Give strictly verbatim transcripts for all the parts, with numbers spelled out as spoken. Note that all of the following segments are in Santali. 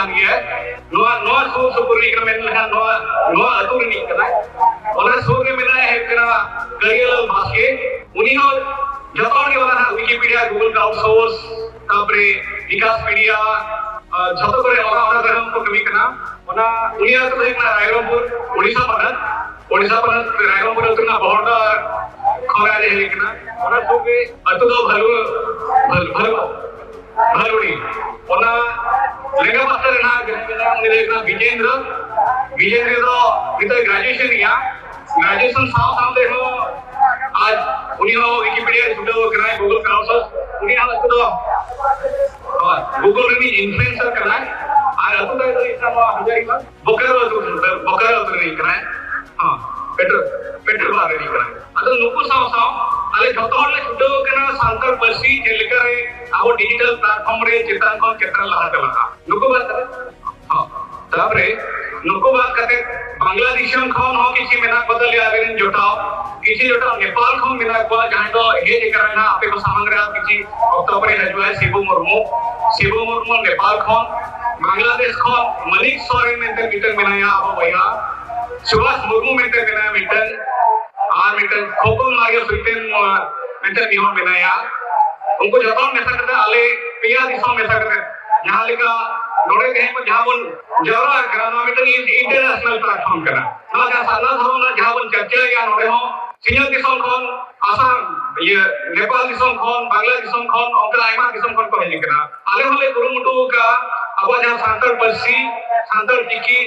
ᱠᱟᱱ ᱜᱮᱭᱟᱭ᱾ ᱱᱚᱣᱟ ᱱᱚᱣᱟ ᱥᱩᱨ ᱥᱩᱯᱩᱨ ᱨᱤᱱᱤᱡ ᱠᱟᱱᱟ, ᱢᱮᱱ ᱞᱮᱠᱷᱟᱱ ᱱᱚᱣᱟ ᱱᱚᱣᱟ ᱟᱹᱛᱩ ᱨᱤᱱᱤᱡ ᱠᱟᱱᱟᱭ᱾ ᱚᱱᱟ ᱥᱩᱨ ᱨᱮ ᱢᱮᱱᱟᱭᱟ ᱦᱩᱭᱩᱜ ᱠᱟᱱᱟ ᱠᱟᱹᱨᱤᱭᱟᱞᱟᱞ ᱵᱟᱥᱠᱮ᱾ ᱩᱱᱤ ᱦᱚᱸ ᱡᱚᱛᱚ ᱦᱚᱲ ᱜᱮ ᱚᱱᱟ ᱱᱟᱦᱟᱜ ᱣᱤᱠᱤᱯᱤᱰᱤᱭᱟ, ᱜᱩᱜᱩᱞ ᱠᱨᱟᱣᱩᱰ ᱥᱳᱨᱥ, ᱛᱟᱨᱯᱚᱨᱮ ᱵᱤᱠᱟᱥᱯᱤᱰᱤᱭᱟ, ᱟᱨ ᱡᱷᱚᱛᱚ ᱠᱚᱨᱮ ᱚᱱᱟ ᱚᱱᱟ ᱠᱚᱨᱮ ᱦᱚᱸ ᱠᱚ ᱠᱟᱹᱢᱤ ᱠᱟᱱᱟ᱾ ᱚᱱᱟ ᱩᱱᱤᱭᱟᱜ ᱟᱹᱛᱩ ᱫᱚ ᱦᱩᱭᱩᱜ ᱠᱟᱱᱟ ᱨᱟᱭᱨᱚᱝᱯᱩᱨ, ᱳᱰᱤᱥᱟ ᱯᱚᱱᱚᱛ᱾ ᱳᱰᱤᱥᱟ ᱯᱚᱱᱚᱛ ᱨᱟᱭᱨᱚᱝᱯᱩᱨ ᱟᱹᱛᱩ ᱨᱮᱱᱟᱜ ᱵᱚᱦᱚᱲᱫᱟ ᱠᱷᱚᱱ ᱟᱡ ᱦᱮᱡ ᱠᱟᱱᱟ᱾ ᱚᱱᱟ ᱥᱩᱨ ᱨᱮ ᱟᱹᱛᱩ ᱫᱚ ᱵᱷᱟᱞᱩ ᱵᱷᱟᱞᱩ ᱵᱷᱟᱞᱩᱲᱤ᱾ ᱚᱱᱟ ᱞᱮᱸᱜᱟ ᱯᱟᱥᱴᱟ ᱨᱮ ᱦᱮᱱᱟᱜ ᱡᱟᱦᱟᱸᱭ ᱢᱮᱱᱟᱭᱟ, ᱩᱱᱤ ᱫᱚ ᱦᱩᱭᱩᱜ ᱠᱟᱱᱟ ᱵᱤᱡᱮᱱᱫᱨᱚ᱾ ᱵᱤᱡᱮᱱᱫᱨᱚ ᱫᱚ ᱱᱤᱛᱚᱜ ᱜᱨᱮᱡᱩᱭᱮᱥᱚᱱ ᱮᱫᱼᱟ᱾ ᱜᱨᱮᱡᱩᱭᱮᱥᱚᱱ ᱥᱟᱶ ᱥᱟᱶᱛᱮ ᱦᱚᱸ ᱟᱡ ᱩᱱᱤ ᱦᱚᱸ ᱣᱤᱠᱤᱯᱤᱰᱤᱭᱟ ᱨᱮ ᱪᱷᱩᱴᱟᱹᱣ ᱟᱠᱟᱱᱟᱭ ᱜᱩᱜᱩᱞ ᱠᱨᱟᱣᱩᱰ ᱥᱳᱨᱥ᱾ ᱩᱱᱤᱭᱟᱜ ᱟᱹᱛᱩ ᱫᱚ ᱜᱩᱜᱩᱞ ᱨᱤᱱᱤᱡ ᱤᱱᱯᱷᱞᱩᱭᱮᱱᱥᱟᱨ ᱠᱟᱱᱟᱭ᱾ ᱟᱨ ᱟᱹᱛᱩ ᱛᱟᱭ ᱫᱚ ᱦᱩᱭᱩᱜ ᱠᱟᱱᱟ ᱱᱚᱣᱟ ᱦᱟᱡᱟᱨᱤᱵᱟᱜᱽ, ᱵᱳᱠᱟᱨᱳ ᱟᱹᱛᱩ, ᱵᱳᱠᱟᱨᱳ ᱟᱹᱛᱩ ᱨᱤᱱᱤᱡ ᱠᱟᱱᱟᱭ᱾ ᱦᱚᱸ, ᱯᱮᱴᱨᱳ ᱯᱮᱴᱨᱳ ᱵᱟᱨ ᱨᱤᱱᱤᱡ ᱠᱟᱱᱟᱭ᱾ ᱟᱫᱚ ᱱᱩᱠᱩ ᱥᱟᱶ ᱥᱟᱶ ᱟᱞᱮ ᱡᱷᱚᱛᱚ ᱦᱚᱲ ᱞᱮ ᱪᱷᱩᱴᱟᱹᱣ ᱟᱠᱟᱱᱟ ᱥᱟᱱᱛᱟᱲ ᱯᱟᱹᱨᱥᱤ ᱪᱮᱫ ᱞᱮᱠᱟᱨᱮ ᱟᱵᱚ ᱰᱤᱡᱤᱴᱟᱞ ᱯᱞᱟᱴᱯᱷᱚᱨᱢ ᱨᱮ ᱪᱮᱛᱟᱱ ᱠᱷᱚᱱ ᱪᱮᱛᱟᱱ ᱞᱟᱦᱟ ᱪᱟᱞᱟᱜᱼᱟ᱾ ᱱᱩᱠᱩ ᱵᱟᱫ ᱠᱟᱛᱮ, ᱦᱚᱸ, ᱛᱟᱨᱯᱚᱨᱮ ᱱᱩᱠᱩ ᱵᱟᱫ ᱠᱟᱛᱮ ᱵᱟᱝᱞᱟ ᱫᱤᱥᱚᱢ ᱠᱷᱚᱱ ᱦᱚᱸ ᱠᱤᱪᱷᱩ ᱢᱮᱱᱟᱜ ᱠᱚ ᱛᱟᱞᱮᱭᱟ ᱟᱞᱮ ᱨᱮᱱ ᱡᱚᱴᱟᱣ᱾ ᱠᱤᱪᱷᱩ ᱡᱚᱴᱟᱣ ᱱᱮᱯᱟᱞ ᱠᱷᱚᱱ ᱢᱮᱱᱟᱜ ᱠᱚᱣᱟ, ᱡᱟᱦᱟᱸᱭ ᱫᱚ ᱦᱮᱡ ᱟᱠᱟᱱᱟ ᱱᱟᱦᱟᱜ ᱟᱯᱮ ᱠᱚ ᱥᱟᱢᱟᱝ ᱨᱮ ᱟᱨ ᱠᱤᱪᱷᱩ ᱚᱠᱛᱚ ᱯᱚᱨᱮ ᱦᱤᱡᱩᱜᱼᱟᱭ, ᱥᱤᱵᱩ ᱢᱩᱨᱢᱩ᱾ ᱥᱤᱵᱩ ᱢᱩᱨᱢᱩ ᱱᱮᱯᱟᱞ ᱠᱷᱚᱱ, ᱵᱟᱝᱞᱟᱫᱮᱥ ᱠᱷᱚᱱ ᱢᱟᱱᱤᱠ ᱥᱚᱨᱮᱱ ᱢᱮᱱᱛᱮ ᱢᱤᱫᱴᱟᱝ ᱢᱮᱱᱟᱭᱟ ᱟᱵᱚ ᱵᱚᱭᱦᱟ, ᱥᱩᱵᱷᱟᱥ ᱢᱩᱨᱢᱩ ᱢᱮᱱᱛᱮ ᱢᱮᱱᱟᱭᱟ ᱢᱤᱫᱴᱟᱝ, ᱟᱨ ᱢᱤᱫᱴᱟᱝ ᱠᱷᱳᱠᱚᱱ ᱢᱟᱨᱤᱭᱟ ᱥᱩᱭᱛᱮᱱ, ᱟᱸ, ᱢᱤᱫᱴᱟᱝ ᱢᱤᱦᱚ ᱢᱮᱱᱟᱭᱟ᱾ ᱩᱱᱠᱩ ᱡᱚᱛᱚ ᱢᱮᱥᱟ ᱠᱟᱛᱮ ᱟᱞᱮ ᱯᱮᱭᱟ ᱫᱤᱥᱚᱢ ᱢᱮᱥᱟ ᱠᱟᱛᱮ ᱡᱟᱦᱟᱸ ᱞᱮᱠᱟ ᱱᱚᱰᱮ ᱛᱮᱦᱮᱧ ᱵᱚᱱ ᱡᱟᱦᱟᱸ ᱵᱚᱱ ᱡᱟᱣᱨᱟ ᱟᱠᱟᱱᱟ, ᱱᱚᱣᱟ ᱢᱤᱫᱴᱟᱝ ᱤᱱ-, ᱤᱱᱴᱟᱨᱱᱮᱥᱱᱟᱞ ᱯᱞᱟᱴᱯᱷᱚᱨᱢ ᱠᱟᱱᱟ᱾ ᱱᱚᱣᱟ ᱡᱟᱦᱟᱸ ᱥᱟᱨᱱᱟ ᱫᱷᱚᱨᱚᱢ ᱨᱮᱱᱟᱜ ᱡᱟᱦᱟᱸ ᱵᱚᱱ ᱪᱟᱨᱪᱟᱭᱟ, ᱱᱚᱰᱮ ᱦᱚᱸ ᱥᱤᱧᱚᱛ ᱫᱤᱥᱚᱢ ᱠᱷᱚᱱ, ᱟᱥᱟᱢ, ᱤᱭᱟᱹ, ᱱᱮᱯᱟᱞ ᱫᱤᱥᱚᱢ ᱠᱷᱚᱱ, ᱵᱟᱝᱞᱟ ᱫᱤᱥᱚᱢ ᱠᱷᱚᱱ, ᱚᱱᱠᱟ ᱟᱭᱢᱟ ᱫᱤᱥᱚᱢ ᱠᱷᱚᱱ ᱠᱚ ᱦᱮᱡ ᱟᱠᱟᱱᱟ᱾ ᱟᱞᱮ ᱦᱚᱸᱞᱮ ᱠᱩᱨᱩᱢᱩᱴᱩ ᱟᱠᱟᱫᱼᱟ ᱟᱵᱚᱣᱟᱜ ᱡᱟᱦᱟᱸ ᱥᱟᱱᱛᱟᱲ ᱯᱟᱹᱨᱥᱤ, ᱥᱟᱱᱛᱟᱲ ᱪᱤᱠᱤ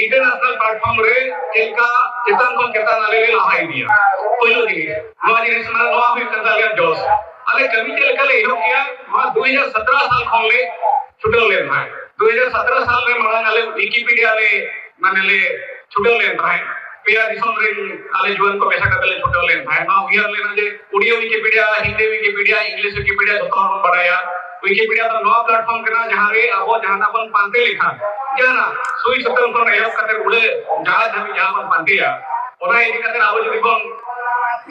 ᱤᱱᱴᱟᱨᱱᱮᱥᱱᱟᱞ ᱯᱞᱟᱴᱯᱷᱚᱨᱢ ᱨᱮ ᱪᱮᱫ ᱞᱮᱠᱟ ᱪᱮᱛᱟᱱ ᱠᱷᱚᱱ ᱪᱮᱛᱟᱱ ᱟᱞᱮ ᱞᱮ ᱞᱟᱦᱟ ᱤᱫᱤᱭᱟ᱾ ᱯᱳᱭᱞᱳ ᱡᱤᱱᱤᱥ, ᱱᱚᱣᱟ ᱡᱤᱱᱤᱥ ᱢᱟᱱᱮ ᱱᱚᱣᱟ ᱦᱩᱭᱩᱜ ᱠᱟᱱ ᱛᱟᱞᱮᱭᱟ ᱡᱚᱥ᱾ ᱟᱞᱮ ᱠᱟᱹᱢᱤ ᱪᱮᱫ ᱞᱮᱠᱟ ᱞᱮ ᱮᱦᱚᱵ ᱠᱮᱜᱼᱟ, ᱱᱚᱣᱟ ᱫᱩ ᱦᱟᱡᱟᱨ ᱥᱚᱛᱨᱚ ᱥᱟᱞ ᱠᱷᱚᱱ ᱞᱮ ᱪᱷᱩᱴᱟᱹᱣ ᱞᱮᱱ ᱛᱟᱦᱮᱸᱫ᱾ ᱫᱩ ᱦᱟᱡᱟᱨ ᱥᱚᱛᱨᱚ ᱥᱟᱞ ᱨᱮ ᱢᱟᱲᱟᱝ ᱟᱞᱮ ᱣᱤᱠᱤᱯᱤᱰᱤᱭᱟ ᱞᱮ, ᱢᱟᱱᱮ, ᱞᱮ ᱪᱷᱩᱴᱟᱹᱣ ᱞᱮᱱ ᱛᱟᱦᱮᱸᱫ᱾ ᱯᱮᱭᱟ ᱫᱤᱥᱚᱢ ᱨᱮᱱ ᱟᱞᱮ ᱡᱩᱣᱟᱹᱱ ᱠᱚ ᱢᱮᱥᱟ ᱠᱟᱛᱮ ᱞᱮ ᱪᱷᱩᱴᱟᱹᱣ ᱞᱮᱱ ᱛᱟᱦᱮᱸᱫ᱾ ᱱᱚᱣᱟ ᱩᱭᱦᱟᱹᱨ ᱞᱮᱱᱟ ᱡᱮ Odia Wikipedia, Hindi Wikipedia, English Wikipedia ᱡᱚᱛᱚ ᱦᱚᱲ ᱵᱚᱱ ᱵᱟᱲᱟᱭᱟ᱾ ᱣᱤᱠᱤᱯᱤᱰᱤᱭᱟ ᱫᱚ ᱱᱚᱣᱟ ᱯᱞᱟᱴᱯᱷᱚᱨᱢ ᱠᱟᱱᱟ ᱡᱟᱦᱟᱸ ᱨᱮ ᱟᱵᱚ ᱡᱟᱦᱟᱱᱟᱜ ᱵᱚᱱ ᱯᱟᱱᱛᱮ ᱞᱮᱠᱷᱟᱱ, ᱡᱟᱦᱟᱱᱟᱜ ᱥᱩᱭ ᱥᱩᱛᱟᱹᱢ ᱠᱷᱚᱱ ᱮᱦᱚᱵ ᱠᱟᱛᱮ ᱩᱰᱟᱹ ᱡᱟᱦᱟᱸ ᱫᱷᱟᱹᱵᱤᱡ ᱡᱟᱦᱟᱸ ᱵᱚᱱ ᱯᱟᱱᱛᱮᱭᱟ, ᱚᱱᱟ ᱤᱫᱤ ᱠᱟᱛᱮ ᱟᱵᱚ ᱡᱩᱫᱤ ᱵᱚᱱ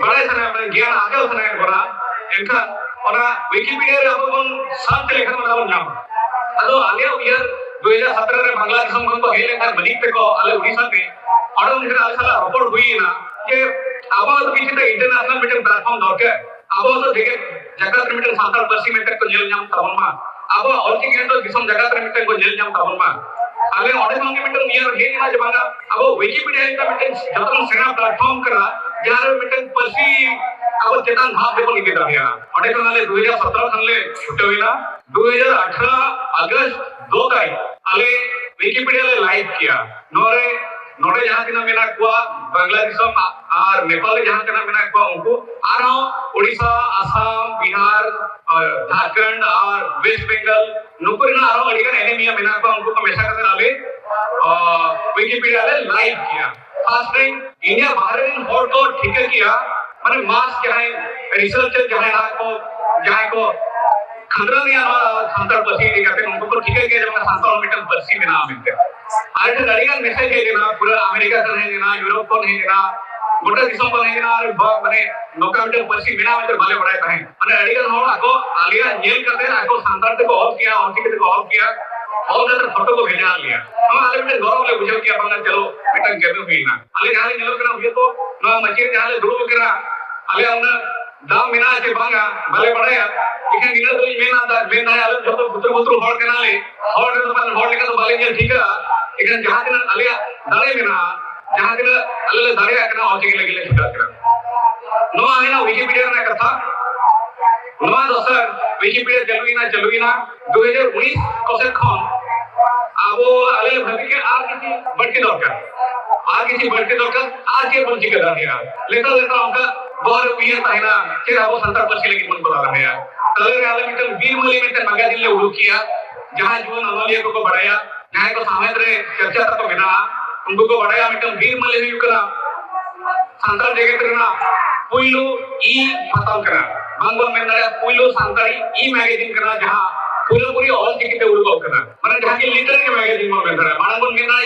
ᱵᱟᱲᱟᱭ ᱥᱟᱱᱟᱭᱮᱫ ᱵᱚᱱᱟ, ᱜᱮᱭᱟᱱ ᱟᱨᱡᱟᱣ ᱥᱟᱱᱟᱭᱮᱫ ᱵᱚᱱᱟ, ᱮᱱᱠᱷᱟᱱ ᱚᱱᱟ ᱣᱤᱠᱤᱯᱤᱰᱤᱭᱟ ᱨᱮ ᱟᱵᱚ ᱵᱚᱱ ᱥᱟᱨᱪ ᱞᱮᱠᱷᱟᱱ ᱚᱱᱟ ᱵᱚᱱ ᱧᱟᱢᱟ᱾ ᱟᱫᱚ ᱟᱞᱮᱭᱟᱜ ᱩᱭᱦᱟᱹᱨ ᱫᱩ ᱦᱟᱡᱟᱨ ᱥᱟᱛᱨᱚ ᱨᱮ ᱵᱟᱝᱞᱟᱫᱮᱥ ᱠᱷᱚᱱ ᱠᱚ ᱦᱮᱡ ᱞᱮᱱᱠᱷᱟᱱ ᱢᱟᱹᱡᱷᱤ ᱛᱮᱠᱚ ᱟᱞᱮ ᱩᱲᱤᱥᱥᱟ ᱛᱮ, ᱚᱸᱰᱮ ᱩᱱ ᱡᱚᱠᱷᱚᱱ ᱟᱞᱮ ᱥᱟᱞᱟᱜ ᱨᱚᱯᱚᱲ ᱦᱩᱭ ᱮᱱᱟ ᱡᱮ ᱟᱵᱚᱣᱟᱜ ᱫᱚ ᱠᱤᱪᱷᱩᱴᱟ international ᱢᱤᱫᱴᱮᱱ platform ᱫᱚᱨᱠᱟᱨ, ᱟᱵᱚ ᱫᱚ ᱡᱮᱜᱮᱛ ᱡᱟᱠᱟᱛ ᱨᱮ ᱢᱤᱫᱴᱮᱱ ᱥᱟᱱᱛᱟᱲ ᱯᱟᱹᱨᱥᱤ ᱢᱮᱱᱛᱮ ᱠᱚ ᱧᱮᱞ ᱧᱟᱢ ᱛᱟᱵᱚᱱ ᱢᱟ, ᱟᱵᱚᱣᱟᱜ ᱚᱞᱪᱤᱠᱤ ᱫᱚ ᱫᱤᱥᱚᱢ ᱡᱟᱠᱟᱛ ᱨᱮ ᱢᱤᱫᱴᱮᱱ ᱠᱚ ᱧᱮᱞ ᱧᱟᱢ ᱛᱟᱵᱚᱱ ᱢᱟ᱾ ᱟᱞᱮ ᱚᱸᱰᱮ ᱠᱷᱚᱱ ᱜᱮ ᱢᱤᱫᱴᱮᱱ ᱩᱭᱦᱟᱹᱨ ᱦᱮᱡ ᱮᱱᱟ ᱡᱮ ᱵᱟᱝᱟ ᱟᱵᱚ ᱣᱤᱠᱤᱯᱤᱰᱤᱭᱟ ᱞᱮᱠᱟ ᱢᱤᱫᱴᱮᱱ ᱡᱚᱛᱚ ᱠᱷᱚᱱ ᱥᱮᱬᱟ platform ᱠᱟᱱᱟ, ᱡᱟᱦᱟᱸ ᱨᱮ ᱢᱤᱫᱴᱮᱱ ᱯᱟᱹᱨᱥᱤ ᱟᱵᱚ ᱪᱮᱛᱟᱱ ᱫᱷᱟᱯ ᱨᱮᱵᱚᱱ ᱤᱫᱤ ᱫᱟᱲᱮᱭᱟᱜᱼᱟ᱾ ᱚᱸᱰᱮ ᱠᱷᱚᱱ ᱟᱞᱮ ᱫᱩ ᱦᱟᱡᱟᱨ ᱥᱟᱛᱨᱚ ᱠᱷᱚᱱ ᱞᱮ ᱪᱷᱩᱴᱟᱹᱣ ᱮᱱᱟ᱾ ᱫᱩ ᱦᱟᱡᱟᱨ ᱟᱴᱷᱨᱚ ᱟᱜᱚᱥᱴ ᱫᱩ ᱛᱟᱹᱨᱤᱠᱷ ᱟᱞᱮ ᱣᱤᱠᱤᱯᱤᱰᱤᱭᱟ ᱞᱮ live ᱠᱮᱭᱟ᱾ ᱱᱚᱰᱮ, ᱱᱚᱰᱮ ᱡᱟᱦᱟᱸ ᱛᱤᱱᱟᱹᱜ ᱢᱮᱱᱟᱜ ᱠᱚᱣᱟ, ᱵᱟᱝᱞᱟ ᱫᱤᱥᱚᱢ ᱟᱨ ᱱᱮᱯᱟᱞ ᱨᱮ ᱡᱟᱦᱟᱸ ᱛᱤᱱᱟᱹᱜ ᱢᱮᱱᱟᱜ ᱠᱚᱣᱟ, ᱩᱱᱠᱩ ᱟᱨᱦᱚᱸ ᱳᱰᱤᱥᱟ, ᱟᱥᱟᱢ, ᱵᱤᱦᱟᱨ, ᱟᱨ ᱡᱷᱟᱲᱠᱷᱚᱸᱰ ᱟᱨ ᱣᱮᱥᱴ ᱵᱮᱝᱜᱚᱞ, ᱱᱩᱠᱩ ᱨᱮᱱᱟᱜ ᱟᱨᱦᱚᱸ ᱟᱹᱰᱤ ᱜᱟᱱ ᱮᱱᱮᱢᱤᱭᱟᱹ ᱢᱮᱱᱟᱜ ᱠᱚᱣᱟ, ᱩᱱᱠᱩ ᱠᱚ ᱢᱮᱥᱟ ᱠᱟᱛᱮ ᱟᱞᱮ, ᱟ, ᱣᱤᱠᱤᱯᱤᱰᱤᱭᱟ ᱞᱮ live ᱠᱮᱭᱟ᱾ First time ᱤᱱᱰᱤᱭᱟ ᱵᱟᱦᱨᱮ ᱨᱮᱱ ᱦᱚᱲ ᱠᱚ ᱴᱷᱤᱠᱟᱹ ᱠᱮᱭᱟ, ᱢᱟᱱᱮ mass ᱡᱟᱦᱟᱸᱭ researcher ᱡᱟᱦᱟᱸᱭ ᱦᱮᱱᱟᱜ ᱠᱚ, ᱡᱟᱦᱟᱸᱭ ᱠᱚ ᱠᱷᱟᱸᱫᱽᱨᱟᱣ ᱨᱮᱭᱟᱜ ᱱᱚᱣᱟ ᱥᱟᱱᱛᱟᱲ ᱯᱟᱹᱨᱥᱤ ᱤᱫᱤ ᱠᱟᱛᱮ, ᱩᱱᱠᱩ ᱠᱚ ᱴᱷᱤᱠᱟᱹ ᱠᱮᱭᱟ ᱡᱮ ᱵᱟᱝ ᱥᱟᱱᱛᱟᱲ ᱢᱤᱫᱴᱟᱝ ᱯᱟᱹᱨᱥᱤ ᱢᱮᱱᱟᱜᱼᱟ ᱢᱮᱱᱛᱮ᱾ ᱟᱨ ᱢᱤᱫᱴᱟᱝ ᱟᱹᱰᱤ ᱜᱟᱱ message ᱦᱮᱡ ᱮᱱᱟ, ᱯᱩᱨᱟᱹ ᱟᱢᱮᱨᱤᱠᱟ ᱠᱷᱚᱱ ᱦᱮᱡ ᱮᱱᱟ, ᱭᱩᱨᱳᱯ ᱠᱷᱚᱱ ᱦᱮᱡ ᱮᱱᱟ, ᱜᱚᱴᱟ ᱫᱤᱥᱚᱢ ᱠᱷᱚᱱ ᱦᱮᱡ ᱮᱱᱟ, ᱟᱨ ᱵᱟ-, ᱢᱟᱱᱮ ᱱᱚᱝᱠᱟ ᱢᱤᱫᱴᱟᱝ ᱯᱟᱹᱨᱥᱤ ᱢᱮᱱᱟᱜᱼᱟ ᱢᱮᱱᱛᱮ ᱵᱟᱞᱮ ᱵᱟᱲᱟᱭ ᱛᱟᱦᱮᱸᱫ᱾ ᱢᱟᱱᱮ ᱟᱹᱰᱤ ᱜᱟᱱ ᱦᱚᱲ ᱟᱠᱚ ᱟᱞᱮᱭᱟᱜ ᱧᱮᱞ ᱠᱟᱛᱮ ᱟᱠᱚ ᱥᱟᱱᱛᱟᱲ ᱛᱮᱠᱚ ᱚᱞ ᱠᱮᱭᱟ, ᱚᱞᱪᱤᱠᱤ ᱛᱮᱠᱚ ᱚᱞ ᱠᱮᱭᱟ, ᱚᱞ ᱠᱟᱛᱮ ᱯᱷᱳᱴᱳ ᱠᱚ ᱵᱷᱮᱡᱟ ᱟᱫ ᱞᱮᱭᱟ᱾ ᱱᱚᱣᱟ ᱟᱞᱮ ᱢᱤᱫᱴᱟᱝ ᱜᱚᱨᱚᱵ ᱞᱮ ᱵᱩᱡᱷᱟᱹᱣ ᱠᱮᱭᱟ, ᱵᱟᱝᱟ ᱪᱚᱞᱚ ᱢᱤᱫᱴᱟᱝ ᱠᱟᱹᱢᱤ ᱦᱩᱭᱱᱟ᱾ ᱟᱞᱮ ᱡᱟᱦᱟᱸ ᱞᱮ ᱧᱮᱞᱚᱜ ᱠᱟᱱᱟ, ᱦᱩᱭᱩᱜ ᱠᱚ ᱱᱚᱣᱟ ᱢᱟᱹᱪᱤ ᱨᱮ ᱡᱟᱦᱟᱸ ᱞᱮ ᱫᱩᱲᱩᱵ ᱠᱟᱱᱟ, ᱟᱞᱮᱭᱟᱜ ᱩᱱᱟᱹᱜ ᱫᱟᱢ ᱢᱮᱱᱟᱜᱼᱟ ᱪᱮ ᱵᱟᱝᱟ ᱵᱟᱞᱮ ᱵᱟᱲᱟᱭᱟ᱾ ᱮᱱᱠᱷᱟᱱ ᱱᱤᱱᱟᱹᱜ ᱫᱚᱞᱤᱧ ᱢᱮᱱᱟ, ᱫᱟ-, ᱢᱮᱱ ᱫᱟᱲᱮᱭᱟᱜᱼᱟ, ᱟᱞᱮ ᱡᱚᱛᱚ ᱵᱩᱛᱨᱩ ᱵᱩᱛᱨᱩ ᱦᱚᱲ ᱠᱟᱱᱟᱞᱮ᱾ ᱦᱚᱲ ᱨᱮᱫᱚ ᱵᱟᱝ, ᱦᱚᱲ ᱞᱮᱠᱟ ᱫᱚ ᱵᱟᱞᱮ ᱧᱮᱞ ᱴᱷᱤᱠᱟ᱾ ᱮᱱᱠᱷᱟᱱ ᱡᱟᱦᱟᱸ ᱛᱤᱱᱟᱹᱜ ᱟᱞᱮᱭᱟᱜ ᱫᱟᱲᱮ ᱢᱮᱱᱟᱜᱼᱟ, ᱡᱟᱦᱟᱸ ᱛᱤᱱᱟᱹᱜ ᱟᱞᱮ ᱞᱮ ᱫᱟᱲᱮᱭᱟᱜ ᱠᱟᱱᱟ, ᱚᱞᱪᱤᱠᱤ ᱞᱟᱹᱜᱤᱫ ᱞᱮ ᱪᱷᱩᱴᱟᱹᱜ ᱠᱟᱱᱟ᱾ ᱱᱚᱣᱟ ᱦᱩᱭᱱᱟ ᱣᱤᱠᱤᱯᱤᱰᱤᱭᱟ ᱨᱮᱱᱟᱜ ᱠᱟᱛᱷᱟ᱾ ᱱᱚᱣᱟ ᱫᱚᱥᱟᱨ ᱣᱤᱠᱤᱯᱤᱰᱤᱭᱟ ᱪᱟᱹᱞᱩᱭᱮᱱᱟ, ᱪᱟᱹᱞᱩᱭᱮᱱᱟ ᱫᱩ ᱦᱟᱡᱟᱨ ᱩᱱᱤᱥ ᱠᱚᱥᱮᱫ ᱠᱷᱚᱱ᱾ ᱟᱵᱚ, ᱟᱞᱮ ᱞᱮ ᱵᱷᱟᱹᱵᱤ ᱠᱮᱫ ᱟᱨ ᱠᱤᱪᱷᱩ ᱵᱟᱹᱲᱛᱤ ᱫᱚᱨᱠᱟᱨ, ᱟᱨ ᱠᱤᱪᱷᱩ ᱵᱟᱹᱲᱛᱤ ᱫᱚᱨᱠᱟᱨ, ᱟᱨ ᱪᱮᱫ ᱵᱚᱱ ᱪᱤᱠᱟᱹ ᱫᱟᱲᱮᱭᱟᱜᱼᱟ᱾ ᱞᱮᱛᱟᱲ ᱞᱮᱛᱟᱲ ᱚᱱᱠᱟ ᱵᱚᱦᱚᱜ ᱨᱮ ᱩᱭᱦᱟᱹᱨ ᱛᱟᱦᱮᱱᱟ, ᱪᱮᱫ ᱟᱵᱚ ᱥᱟᱱᱛᱟᱲ ᱯᱟᱹᱨᱥᱤ ᱞᱟᱹᱜᱤᱫ ᱵᱚᱱ ᱠᱚᱨᱟᱣ ᱫᱟᱲᱮᱭᱟᱜᱼᱟ᱾ ᱛᱟᱦᱞᱮ ᱨᱮ ᱟᱞᱮ ᱢᱤᱫᱴᱟᱝ ᱵᱤᱨ ᱢᱟᱹᱞᱤ ᱢᱤᱫᱴᱟᱝ ᱢᱟᱜᱟᱡᱤᱱ ᱞᱮ ᱩᱰᱩᱠ ᱠᱮᱭᱟ, ᱡᱟᱦᱟᱸ ᱡᱩᱣᱟᱹᱱ ᱚᱱᱚᱞᱤᱭᱟᱹ ᱠᱚᱠᱚ ᱵᱟᱲᱟᱭᱟ, ᱡᱟᱦᱟᱸᱭ ᱠᱚ ᱥᱟᱶᱦᱮᱫ ᱨᱮ ᱪᱟᱨᱪᱟ ᱛᱟᱠᱚ ᱢᱮᱱᱟᱜᱼᱟ, ᱩᱱᱠᱩ ᱠᱚ ᱵᱟᱲᱟᱭᱟ ᱢᱤᱫᱴᱟᱝ ᱵᱤᱨ ᱢᱟᱹᱞᱤ ᱦᱩᱭᱩᱜ ᱠᱟᱱᱟ ᱥᱟᱱᱛᱟᱲ ᱡᱮᱜᱮᱛ ᱨᱮᱱᱟᱜ ᱯᱩᱭᱞᱩ e ᱯᱟᱛᱟᱢ ᱠᱟᱱᱟ᱾ ᱵᱟᱝ ᱵᱚᱱ ᱢᱮᱱ ᱫᱟᱲᱮᱭᱟᱜᱼᱟ, ᱯᱩᱭᱞᱩ ᱥᱟᱱᱛᱟᱲᱤ e magazine ᱠᱟᱱᱟ, ᱡᱟᱦᱟᱸ ᱯᱩᱨᱟᱹᱯᱩᱨᱤ ᱚᱞ ᱪᱤᱠᱤ ᱛᱮ ᱩᱰᱩᱠᱚᱜ ᱠᱟᱱᱟ᱾ ᱢᱟᱱᱮ ᱡᱟᱦᱟᱸ ᱠᱤ literary magazine ᱵᱚᱱ ᱢᱮᱱ ᱫᱟᱲᱮᱭᱟᱜᱼᱟ᱾ ᱢᱟᱲᱟᱝ ᱵᱚᱱ ᱢᱮᱱᱟ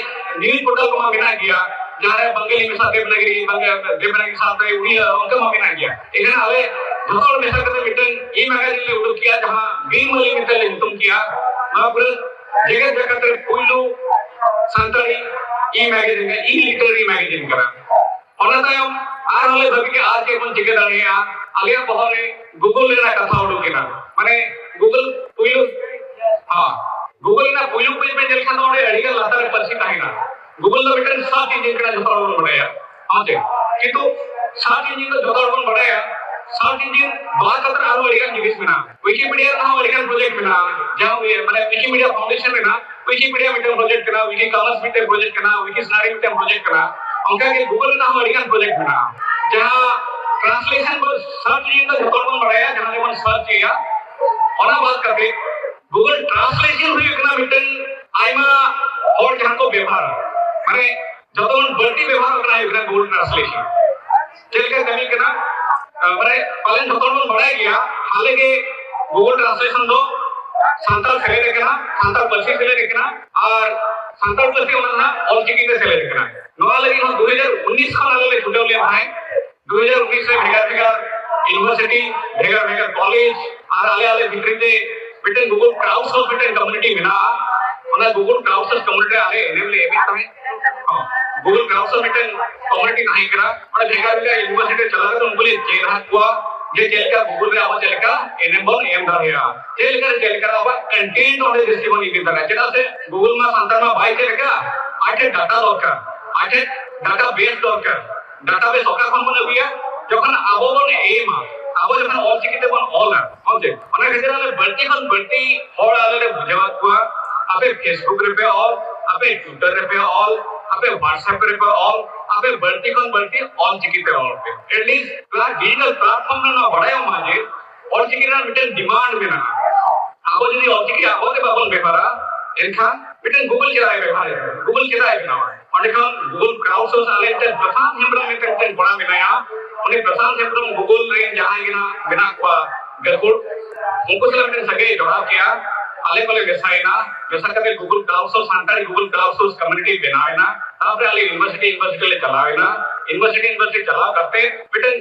news portal ᱠᱚᱢᱟ ᱢᱮᱱᱟᱜ ᱜᱮᱭᱟ, ᱡᱟᱦᱟᱸ ᱨᱮ ᱵᱟᱝᱜᱟᱞᱤ ᱢᱮᱥᱟ ᱫᱮᱵᱽᱱᱟᱜᱤᱨᱤ, ᱵᱟᱝᱜᱟ-, ᱫᱮᱵᱽᱱᱟᱜᱤᱨᱤ ᱥᱟᱶᱛᱮ ᱩᱲᱤᱭᱟ, ᱚᱱᱠᱟ ᱢᱟ ᱢᱮᱱᱟᱜ ᱜᱮᱭᱟ᱾ ᱮᱱᱠᱷᱟᱱ ᱟᱞᱮ ᱡᱚᱛᱚ ᱦᱚᱲ ᱢᱮᱥᱟ ᱠᱟᱛᱮ ᱢᱤᱫᱴᱟᱝ e magazine ᱞᱮ ᱩᱰᱩᱠ ᱠᱮᱭᱟ, ᱡᱟᱦᱟᱸ ᱵᱤᱨ ᱢᱟᱹᱞᱤ ᱢᱮᱱᱛᱮ ᱞᱮ ᱧᱩᱛᱩᱢ ᱠᱮᱭᱟ᱾ ᱱᱚᱣᱟ ᱯᱩᱨᱟᱹ ᱡᱮᱜᱮᱛ ᱡᱟᱠᱟᱛ ᱨᱮ ᱯᱩᱭᱞᱩ Santali e magazine, e literary magazine ᱠᱟᱱᱟ᱾ ᱚᱱᱟ ᱛᱟᱭᱚᱢ ᱟᱨᱦᱚᱸ ᱞᱮ ᱵᱷᱟᱹᱵᱤ ᱠᱮᱫᱟ ᱟᱨ ᱪᱮᱫ ᱵᱚᱱ ᱪᱤᱠᱟᱹ ᱫᱟᱲᱮᱭᱟᱜᱼᱟ᱾ ᱟᱞᱮᱭᱟᱜ ᱵᱚᱦᱚᱜ ᱨᱮ ᱜᱩᱜᱩᱞ ᱨᱮᱱᱟᱜ ᱠᱟᱛᱷᱟ ᱩᱰᱩᱠ ᱮᱱᱟ, ᱢᱟᱱᱮ ᱜᱩᱜᱩᱞ ᱯᱩᱭᱞᱩ, ᱦᱮᱸ, ᱜᱩᱜᱩᱞ ᱨᱮᱱᱟᱜ ᱯᱩᱭᱞᱩ ᱯᱮᱡᱽ ᱯᱮ ᱧᱮᱞ ᱠᱷᱟᱱ ᱫᱚ ᱚᱸᱰᱮ ᱟᱹᱰᱤ ᱜᱟᱱ ᱞᱟᱛᱟᱨ ᱨᱮ ᱯᱟᱹᱨᱥᱤ ᱛᱟᱦᱮᱱᱟ᱾ ᱜᱩᱜᱩᱞ ᱫᱚ ᱢᱤᱫᱴᱮᱱ ᱥᱟᱨᱪ ᱤᱧᱡᱤᱱ ᱠᱟᱱᱟ, ᱡᱚᱛᱚ ᱦᱚᱲ ᱵᱚᱱ ᱵᱟᱰᱟᱭᱟ᱾ ᱦᱮᱸ ᱪᱮ? ᱠᱤᱱᱛᱩ ᱥᱟᱨᱪ ᱤᱧᱡᱤᱱ ᱫᱚ ᱡᱚᱛᱚ ᱦᱚᱲ ᱵᱚᱱ ᱵᱟᱰᱟᱭᱟ, ᱥᱟᱨᱪ ᱤᱧᱡᱤᱱ ᱵᱟᱫ ᱠᱟᱛᱮ ᱟᱨᱦᱚᱸ ᱟᱹᱰᱤ ᱜᱟᱱ ᱡᱤᱱᱤᱥ ᱢᱮᱱᱟᱜᱼᱟ᱾ ᱣᱤᱠᱤᱯᱤᱰᱤᱭᱟ ᱨᱮᱱᱟᱜ ᱦᱚᱸ ᱟᱹᱰᱤ ᱜᱟᱱ ᱯᱨᱚᱡᱮᱠᱴ ᱢᱮᱱᱟᱜᱼᱟ, ᱡᱟᱦᱟᱸ ᱤᱭᱟᱹ, ᱢᱟᱱᱮ ᱣᱤᱠᱤᱢᱤᱰᱤᱭᱟ ᱯᱷᱟᱣᱩᱱᱰᱮᱥᱚᱱ ᱨᱮᱱᱟᱜ ᱣᱤᱠᱤᱯᱤᱰᱤᱭᱟ ᱢᱤᱫᱴᱮᱱ ᱯᱨᱚᱡᱮᱠᱴ ᱠᱟᱱᱟ, ᱣᱤᱠᱤ ᱠᱚᱢᱚᱱᱥ ᱢᱤᱫᱴᱮᱱ ᱯᱨᱚᱡᱮᱠᱴ ᱠᱟᱱᱟ, ᱣᱤᱠᱤ ᱥᱱᱟᱨᱤ ᱢᱤᱫᱴᱮᱱ ᱯᱨᱚᱡᱮᱠᱴ ᱠᱟᱱᱟ᱾ ᱚᱱᱠᱟ ᱜᱮ ᱜᱩᱜᱩᱞ ᱨᱮᱱᱟᱜ ᱦᱚᱸ ᱟᱹᱰᱤ ᱜᱟᱱ ᱯᱨᱚᱡᱮᱠᱴ ᱢᱮᱱᱟᱜᱼᱟ᱾ ᱡᱟᱦᱟᱸ ᱴᱨᱟᱱᱥᱞᱮᱥᱚᱱ ᱵᱚ ᱥᱟᱨᱪ ᱤᱧᱡᱤᱱ ᱫᱚ ᱡᱚᱛᱚ ᱦᱚᱲ ᱵᱚᱱ ᱵᱟᱲᱟᱭᱟ, ᱡᱟᱦᱟᱸ ᱡᱮᱢᱚᱱ ᱥᱟᱨᱪ ᱮᱭᱟ, ᱚᱱᱟ ᱵᱟᱫ ᱠᱟᱛᱮ ᱜᱩᱜᱩᱞ ᱴᱨᱟᱱᱥᱞᱮᱥᱚᱱ ᱦᱩᱭᱩᱜ ᱠᱟᱱᱟ ᱢᱤᱫᱴᱮᱱ ᱟᱭᱢᱟ ᱦᱚᱲ ᱡᱟᱦᱟᱸ ᱠᱚ ᱵᱮᱵᱷᱟᱨᱟ, ᱢᱟᱱᱮ ᱡᱚᱛᱚ ᱠᱷᱚᱱ ᱵᱟᱹᱲᱛᱤ ᱵᱮᱵᱷᱟᱨᱚᱜ ᱠᱟᱱᱟ ᱦᱩᱭᱩᱜ ᱠᱟᱱᱟ ᱜᱩᱜᱩᱞ ᱴᱨᱟᱱᱥᱞᱮᱥᱚᱱ᱾ ᱪᱮᱫ ᱞᱮᱠᱟ ᱠᱟᱹᱢᱤ ᱠᱟᱱᱟ? ᱟᱸ, ᱢᱟᱱᱮ ᱯᱟᱞᱮᱱ ᱡᱚᱛᱚ ᱦᱚᱲ ᱵᱚᱱ ᱵᱟᱲᱟᱭ ᱜᱮᱭᱟ, ᱦᱟᱞᱮ ᱜᱮ ᱜᱩᱜᱩᱞ ᱴᱨᱟᱱᱥᱞᱮᱥᱚᱱ ᱫᱚ ᱥᱟᱱᱛᱟᱲ ᱥᱮᱞᱮᱫ ᱟᱠᱟᱱᱟ, ᱥᱟᱱᱛᱟᱲ ᱯᱟᱹᱨᱥᱤ ᱥᱮᱞᱮᱫ ᱟᱠᱟᱱᱟ, ᱟᱨ ᱥᱟᱱᱛᱟᱲ ᱯᱟᱹᱨᱥᱤ ᱚᱱᱟ ᱨᱮᱱᱟᱜ ᱚᱞ ᱪᱤᱠᱤ ᱛᱮ ᱥᱮᱞᱮᱫ ᱟᱠᱟᱱᱟ᱾ ᱱᱚᱣᱟ ᱞᱟᱹᱜᱤᱫ ᱦᱚᱸ ᱫᱩ ᱦᱟᱡᱟᱨ ᱩᱱᱤᱥ ᱠᱷᱚᱱ ᱟᱞᱮ ᱞᱮ ᱪᱷᱩᱴᱟᱹᱣ ᱞᱮᱱ ᱛᱟᱦᱮᱸᱫ᱾ ᱫᱩ ᱦᱟᱡᱟᱨ ᱩᱱᱤᱥ ᱨᱮ ᱵᱷᱮᱜᱟᱨ ᱵᱷᱮᱜᱟᱨ ᱤᱭᱩᱱᱤᱵᱷᱟᱨᱥᱤᱴᱤ, ᱵᱷᱮᱜᱟᱨ ᱵᱷᱮᱜᱟᱨ ᱠᱚᱞᱮᱡᱽ ᱟᱨ ᱟᱞᱮ, ᱟᱞᱮ ᱵᱷᱤᱛᱨᱤ ᱛᱮ ᱢᱤᱫᱴᱮᱱ ᱜᱩᱜᱩᱞ ᱠᱨᱟᱣᱰ ᱥᱳᱨᱥ ᱢᱤᱫᱴᱮᱱ ᱠᱚᱢᱤᱭᱩᱱᱤᱴᱤ ᱢᱮᱱᱟᱜᱼᱟ᱾ ᱚᱱᱟ ᱜᱩᱜᱩᱞ ᱠᱨᱟᱣᱰ ᱥᱳᱨᱥ ᱠᱚᱢᱤᱭᱩᱱᱤᱴᱤ ᱨᱮ ᱟᱞᱮ ᱮᱱᱮᱢ ᱞᱮ ᱮᱢᱮᱫ ᱛᱟᱦᱮᱸᱫ᱾ ᱦᱚᱸ, ᱜᱩᱜᱩᱞ ᱠᱨᱟᱣᱰ ᱥᱳᱨᱥ ᱢᱤᱫᱴᱮᱱ ᱠᱚᱢᱤᱭᱩᱱᱤᱴᱤ ᱛᱟᱦᱮᱸ ᱠᱟᱱᱟ᱾ ᱚᱸᱰᱮ ᱵᱷᱮᱜᱟᱨ ᱵᱷᱮᱜᱟᱨ ᱤᱭᱩᱱᱤᱵᱷᱟᱨᱥᱤᱴᱤ ᱨᱮ ᱪᱟᱞᱟᱣ ᱠᱟᱛᱮ ᱩᱱᱠᱩ ᱞᱮ ᱪᱮᱫ ᱟᱠᱟᱫ ᱠᱚᱣᱟ ᱡᱮ ᱪᱮᱫ ᱞᱮᱠᱟ ᱜᱩᱜᱩᱞ ᱨᱮ ᱟᱵᱚ ᱪᱮᱫ ᱞᱮᱠᱟ ᱮᱱᱮᱢ ᱵᱚᱱ ᱮᱢ ᱫᱟᱲᱮᱭᱟᱜᱼᱟ, ᱪᱮᱫ ᱞᱮᱠᱟ ᱨᱮ ᱪᱮᱫ ᱞᱮᱠᱟ ᱨᱮ ᱟᱵᱚᱣᱟᱜ ᱠᱚᱱᱴᱮᱱᱴ ᱚᱸᱰᱮ ᱡᱟᱹᱥᱛᱤ ᱵᱚᱱ ᱤᱫᱤ ᱫᱟᱲᱮᱭᱟᱜᱼᱟ᱾ ᱪᱮᱫᱟᱜ ᱥᱮ ᱜᱩᱜᱩᱞ ᱢᱟ ᱥᱟᱱᱛᱟᱲ ᱢᱟ ᱵᱟᱭ ᱪᱮᱫ ᱟᱠᱟᱫ, ᱟᱡ ᱴᱷᱮᱱ ᱰᱟᱴᱟ ᱫᱚᱨᱠᱟᱨ, ᱟᱡ ᱴᱷᱮᱱ ᱰᱟᱴᱟ ᱵᱮᱥ ᱫᱚᱨᱠᱟᱨ᱾ ᱰᱟᱴᱟ ᱵᱮᱥ ᱚᱠᱟ ᱠᱷᱚᱱ ᱵᱚᱱ ᱟᱹᱜᱩᱭᱟ? ᱡᱚᱠᱷᱚᱱ ᱟᱵᱚ ᱵᱚᱱ ᱮᱢᱟ, ᱟᱵᱚ ᱡᱚᱠᱷᱚᱱ ᱚᱞ ᱪᱤᱠᱤ ᱛᱮᱵᱚᱱ ᱚᱞᱟ, ᱦᱚᱸ ᱪᱮ? ᱚᱱᱟ ᱠᱷᱟᱹᱛᱤᱨ ᱟᱞᱮ ᱵᱟᱹᱲᱛᱤ ᱠᱷᱚᱱ ᱵᱟᱹᱲᱛᱤ ᱦᱚᱲ ᱟᱞᱮ ᱞᱮ ᱵᱩᱡᱷᱟᱹᱣᱟᱫ ᱠᱚᱣᱟ, ᱟᱯᱮ Facebook ᱨᱮᱯᱮ ᱚᱞ, ᱟᱯᱮ Twitter ᱨᱮᱯᱮ ᱚᱞ, ᱟᱯᱮ WhatsApp ᱨᱮᱯᱮ ᱚᱞ, ᱟᱯᱮ ᱵᱟᱹᱲᱛᱤ ᱠᱷᱚᱱ ᱵᱟᱹᱲᱛᱤ ᱚᱞ ᱪᱤᱠᱤ ᱛᱮ ᱚᱞ ᱯᱮ᱾ At least ᱱᱚᱣᱟ ᱰᱤᱡᱤᱴᱟᱞ ᱯᱞᱟᱴᱯᱷᱚᱨᱢ ᱨᱮ ᱱᱚᱣᱟ ᱵᱟᱲᱟᱭᱚᱜ ᱢᱟ ᱡᱮ ᱚᱞ ᱪᱤᱠᱤ ᱨᱮᱱᱟᱜ ᱢᱤᱫᱴᱮᱱ ᱰᱤᱢᱟᱱᱰ ᱢᱮᱱᱟᱜᱼᱟ᱾ ᱟᱵᱚ ᱡᱩᱫᱤ ᱚᱞ ᱪᱤᱠᱤ ᱟᱵᱚ ᱜᱮ ᱵᱟᱵᱚᱱ ᱵᱮᱵᱷᱟᱨᱟ, ᱮᱱᱠᱷᱟᱱ ᱢᱤᱫᱴᱮᱱ ᱜᱩᱜᱩᱞ ᱪᱮᱫᱟᱜ ᱮ ᱵᱮᱵᱷᱟᱨᱟ? ᱜᱩᱜᱩᱞ ᱪᱮᱫᱟᱜ ᱮ ᱵᱮᱱᱟᱣᱟ? ᱚᱸᱰᱮ ᱠᱷᱚᱱ ᱜᱩᱜᱩᱞ ᱠᱨᱟᱣᱰ ᱥᱳᱨᱥ ᱟᱞᱮ ᱢᱤᱫᱴᱮᱱ ᱯᱨᱚᱥᱟᱱᱛ ᱦᱮᱢᱵᱨᱚᱢ ᱢᱤᱫᱴᱮᱱ, ᱢᱤᱫᱴᱮᱱ ᱠᱚᱲᱟ ᱢᱮᱱᱟᱭᱟ᱾ ᱩᱱᱤ ᱯᱨᱚᱥᱟᱱᱛ ᱦᱮᱢᱵᱨᱚᱢ ᱜᱩᱜᱩᱞ ᱨᱮ ᱡᱟᱦᱟᱸᱭ ᱜᱮ ᱱᱟᱜ ᱢᱮᱱᱟᱜ ᱠᱚᱣᱟ ᱜᱟᱹᱠᱷᱩᱲ, ᱩᱱᱠᱩ ᱥᱟᱞᱟᱜ ᱢᱤᱫᱴᱮᱱ ᱥᱟᱹᱜᱟᱹᱭ ᱡᱚᱲᱟᱣ ᱠᱮᱜᱼᱟ᱾ ᱟᱞᱮ ᱠᱚᱞᱮ ᱢᱮᱥᱟᱭᱮᱱᱟ, ᱢᱮᱥᱟ ᱠᱟᱛᱮ Google crowd source, Santali Google crowd source community ᱵᱮᱱᱟᱣ ᱮᱱᱟ᱾ ᱛᱟᱨᱯᱚᱨᱮ ᱟᱞᱮ ᱤᱭᱩᱱᱤᱵᱷᱟᱨᱥᱤᱴᱤ, ᱤᱭᱩᱱᱤᱵᱷᱟᱨᱥᱤᱴᱤ ᱞᱮ ᱪᱟᱞᱟᱣ ᱮᱱᱟ᱾ ᱤᱭᱩᱱᱤᱵᱷᱟᱨᱥᱤᱴᱤ, ᱤᱭᱩᱱᱤᱵᱷᱟᱨᱥᱤᱴᱤ ᱪᱟᱞᱟᱣ ᱠᱟᱛᱮ ᱢᱤᱫᱴᱮᱱ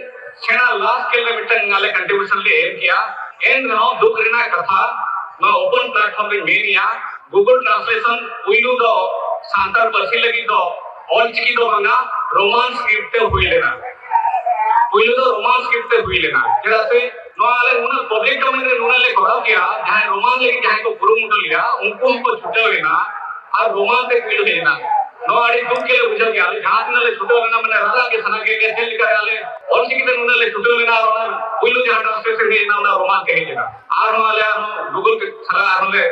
ᱥᱮᱬᱟ ᱞᱟᱨᱡᱽ ᱥᱠᱮᱞ ᱨᱮ ᱢᱤᱫᱴᱮᱱ ᱟᱞᱮ ᱠᱚᱱᱴᱨᱤᱵᱤᱭᱩᱥᱚᱱ ᱞᱮ ᱮᱢ ᱠᱮᱜᱼᱟ᱾ ᱮᱱ ᱨᱮᱦᱚᱸ ᱫᱩᱠ ᱨᱮᱱᱟᱜ ᱠᱟᱛᱷᱟ, ᱱᱚᱣᱟ ᱳᱯᱮᱱ ᱯᱞᱟᱴᱯᱷᱚᱨᱢ ᱨᱮᱧ ᱢᱮᱱᱮᱜᱼᱟ, Google Translation ᱯᱩᱭᱞᱩ ᱫᱚ ᱥᱟᱱᱛᱟᱲ ᱯᱟᱹᱨᱥᱤ ᱞᱟᱹᱜᱤᱫ ᱫᱚ ᱚᱞ ᱪᱤᱠᱤ ᱫᱚ ᱵᱟᱝᱟ, ᱨᱳᱢᱟᱱ ᱥᱠᱨᱤᱯᱴ ᱛᱮ ᱦᱩᱭ ᱞᱮᱱᱟ᱾ ᱯᱩᱭᱞᱩ ᱫᱚ ᱨᱳᱢᱟᱱ ᱥᱠᱨᱤᱯᱴ ᱛᱮ ᱦᱩᱭ ᱞᱮᱱᱟ᱾ ᱪᱮᱫᱟᱜ ᱥᱮ ᱱᱚᱣᱟ ᱟᱞᱮ ᱱᱩᱱᱟᱹᱜ ᱯᱟᱵᱽᱞᱤᱠ ᱰᱚᱢᱮᱱ ᱨᱮ ᱱᱩᱱᱟᱹᱜ ᱞᱮ ᱠᱚᱨᱟᱣ ᱠᱮᱜᱼᱟ, ᱡᱟᱦᱟᱸᱭ ᱨᱳᱢᱟᱱ ᱞᱟᱹᱜᱤᱫ ᱡᱟᱦᱟᱸᱭ ᱠᱚ ᱠᱩᱨᱩᱢᱩᱴᱩ ᱞᱮᱫᱟ, ᱩᱱᱠᱩ ᱦᱚᱸᱠᱚ ᱪᱷᱩᱴᱟᱹᱣ ᱮᱱᱟ ᱟᱨ ᱨᱳᱢᱟᱱ ᱛᱮ ᱯᱩᱭᱞᱩ ᱦᱮᱡ ᱮᱱᱟ᱾ ᱱᱚᱣᱟ ᱟᱹᱰᱤ ᱫᱩᱠ ᱜᱮᱞᱮ ᱵᱩᱡᱷᱟᱹᱣ ᱠᱮᱜᱼᱟ᱾ ᱟᱞᱮ ᱡᱟᱦᱟᱸ ᱛᱤᱱᱟᱹᱜ ᱞᱮ ᱪᱷᱩᱴᱟᱹᱣ ᱞᱮᱱᱟ, ᱢᱟᱱᱮ ᱨᱟᱜ ᱜᱮ ᱥᱟᱱᱟ ᱠᱮᱫ ᱞᱮᱭᱟ, ᱪᱮᱫ ᱞᱮᱠᱟ ᱨᱮ ᱟᱞᱮ ᱚᱞ ᱪᱤᱠᱤ ᱛᱮ ᱱᱩᱱᱟᱹᱜ ᱞᱮ ᱪᱷᱩᱴᱟᱹᱣ ᱞᱮᱱᱟ ᱟᱨ ᱚᱱᱟ ᱯᱩᱭᱞᱩ ᱡᱟᱦᱟᱸ ᱴᱨᱟᱱᱥᱞᱮᱥᱚᱱ ᱦᱮᱡ ᱮᱱᱟ, ᱚᱱᱟ ᱨᱳᱢᱟᱱ ᱛᱮ ᱦᱮᱡ ᱮᱱᱟ᱾ ᱟᱨᱦᱚᱸ ᱟᱞᱮ ᱟᱨᱦᱚᱸ ᱜᱩᱜᱩᱞ ᱥᱟᱞᱟᱜ ᱟᱨᱦᱚᱸ ᱞᱮ